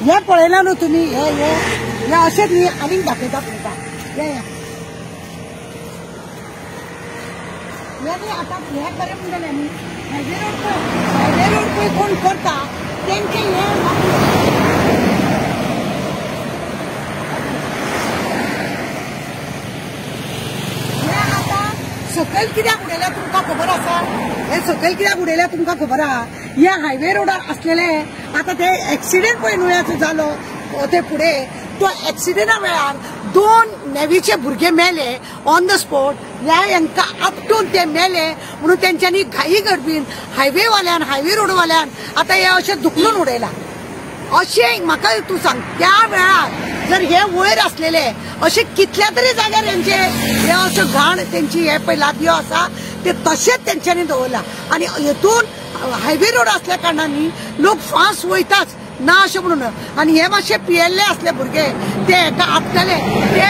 हे पळयला न्हू तुमी, हे हे हे अशेंच न्ही आनीक दाखयता तुमकां. हे हे न्ही आतां हे खरें म्हणटलें न्ही, हायवे रोड पळय, हायवे रोड पळय कोण करता तेंचे हे सकयल कित्याक उडयल्या तुमकां खबर आसा? हे सकयल कित्याक उडयल्या तुमकां खबर आहा? हे हायवे रोडार आसलेले आतां ते एक्सिडेंट पळय नुळ्याचो जालो ते फुडें, तो एक्सिडेंटा वेळार 2 नेवीचे भुरगे मेले ऑन the spot. ह्या हांकां आपटून ते मेले म्हणून तेंच्यांनी घाई गडबीन हायवेवाल्यान, हायवे रोडवाल्यान आतां हे अशें धुकलून उडयलां. अशें म्हाका तूं सांग, त्या वेळार जर हे वयर आसलेले अशे कितल्या तरी जाग्यार हेंचे हे अशें घाण तेंची हे पळय लादयो आसा ते तशेंच तेंच्यांनी दवरला. आनी हेतून हायवे रोड आसल्या कारणान न्ही लोक फास्ट वयताच ना अशें म्हणून. आनी हे मातशे पियेल्ले आसले भुरगे ते हेका आपटले, ते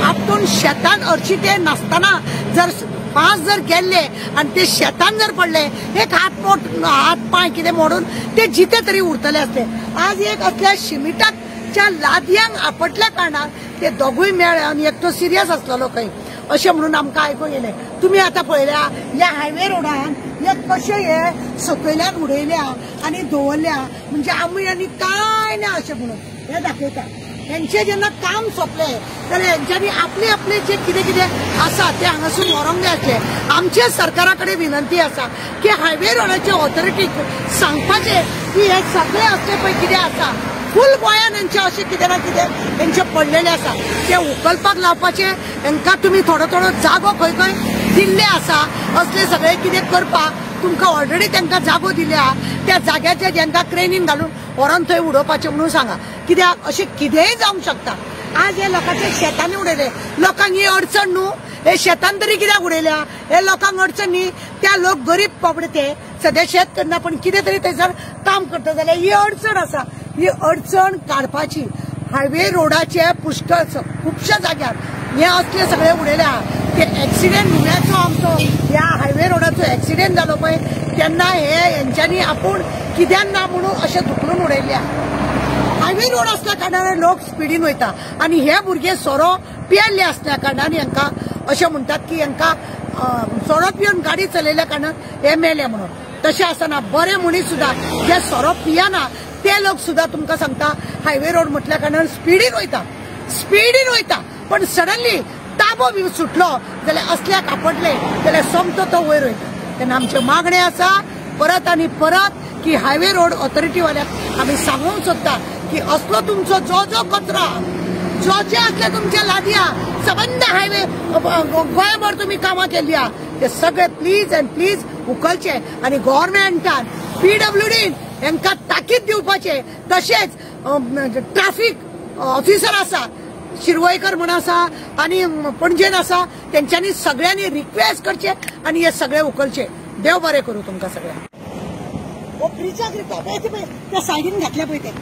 आपटून शेतान हरशी ते नासतना जर फास्ट जर गेल्ले आनी ते शेतान जर पडले, एक हात मोड हात पांय कितें मोडून ते जिते तरी उरतले आसले. आज एक असल्या शिमिटाक च्या लादयांक आपटल्या कारणान ते दोगूय मेळ्ळे आनी एकटो सिरियस आसलेलो खंय अशें म्हणून आमकां आयकूंक येयलें. तुमी आतां पळयल्या ह्या हायवे रोडान हे कशें हे सकयल्यान उडयल्या आनी दवरल्या, म्हणजे आमी आनी कांय ना अशें म्हणून हे दाखयता. हेंचें जेन्ना काम सोंपलें जाल्यार हेंच्यांनी आपले आपले जे कितें कितें आसा ते हांगासून व्हरोंक जाय आसलें. आमच्या सरकारा कडेन विनंती आसा की हायवे रोडाचे ऑथॉरिटीक सांगपाचें की हे सगळे असले पळय कितें आसा फूल गोंयान हेंचे अशें कितें ना कितें हेंचे पडलेले आसा ते उखलपाक लावपाचे. हेंकां तुमी थोडो थोडो जागो खंय खंय दिल्ले आसा असले सगळे कितें करपाक तुमकां ऑलरेडी तांकां जागो दिल्या, त्या जाग्याचेर हेंकां क्रेनीन घालून व्हरोन थंय उडोवपाचें म्हणून सांगा. कित्याक अशें कितेंय जावंक शकता. आज हे लोकांच्या शेतांनी उडयले, लोकांक ही अडचण न्हू, हे शेतान तरी कित्याक उडयल्या, हे लोकांक अडचण न्ही. त्या लोक गरीब बाबडे ते सद्या शेत करना पण कितें तरी थंयसर काम करता जाल्यार ही अडचण आसा. ही अडचण काडपाची हायवे रोडाचे पुष्कळ खुबश्या जाग्यार हे असले सगळे उडयल्या. ते एक्सिडेंट नुव्याचो आमचो ह्या हायवे रोडाचो एक्सिडेंट जालो पळय तेन्ना हे हेंच्यांनी आपूण कित्याक ना म्हणून अशें धुकलून उडयल्या. हायवे रोड आसल्या कारणान लोक स्पिडीन वयता आनी हे भुरगे सोरो पियेल्ले आसल्या कारणान हेंकां अशें म्हणटात की हेंकां सोरो पिवन गाडी चलयल्या कारणान हे मेले म्हणून. तशें आसना, बरे मनीस सुद्दां जे सोरो पियना ते लोक सुद्दां तुमकां सांगता हायवे रोड म्हटल्या कारणान स्पिडीन वयता, स्पिडीन वयता, पण सडनली ताबो बी सुटलो जाल्यार असल्याक आपटले जाल्यार सोमतो तो वयर वयता. तेन्ना आमचें मागणें आसा परत आनी परत की हायवे रोड ऑथॉरिटीवाल्याक आमी सांगूंक सोदता की असलो तुमचो जो जो कचरो जो जे असले तुमच्या लादया सबंद हायवे गोंयभर तुमी कामां केल्ली आहा ते सगळे प्लीज अँड प्लीज उखलचे आनी गव्हर्मेंटान पीडब्ल्यूडीन हेंकां ताकीद दिवपाचें. तशेंच ट्राफीक ऑफिसर आसा शिरवयकर म्हण आसा आनी पणजेन आसा, तेंच्यांनी सगळ्यांनी रिक्वेस्ट करचे आनी हे सगळे उखलचे. देव बरें करूं तुमकां सगळ्यांक. हो ब्रिजाक रिता पळय ते पळय त्या सायडीन घातल्या पळय ते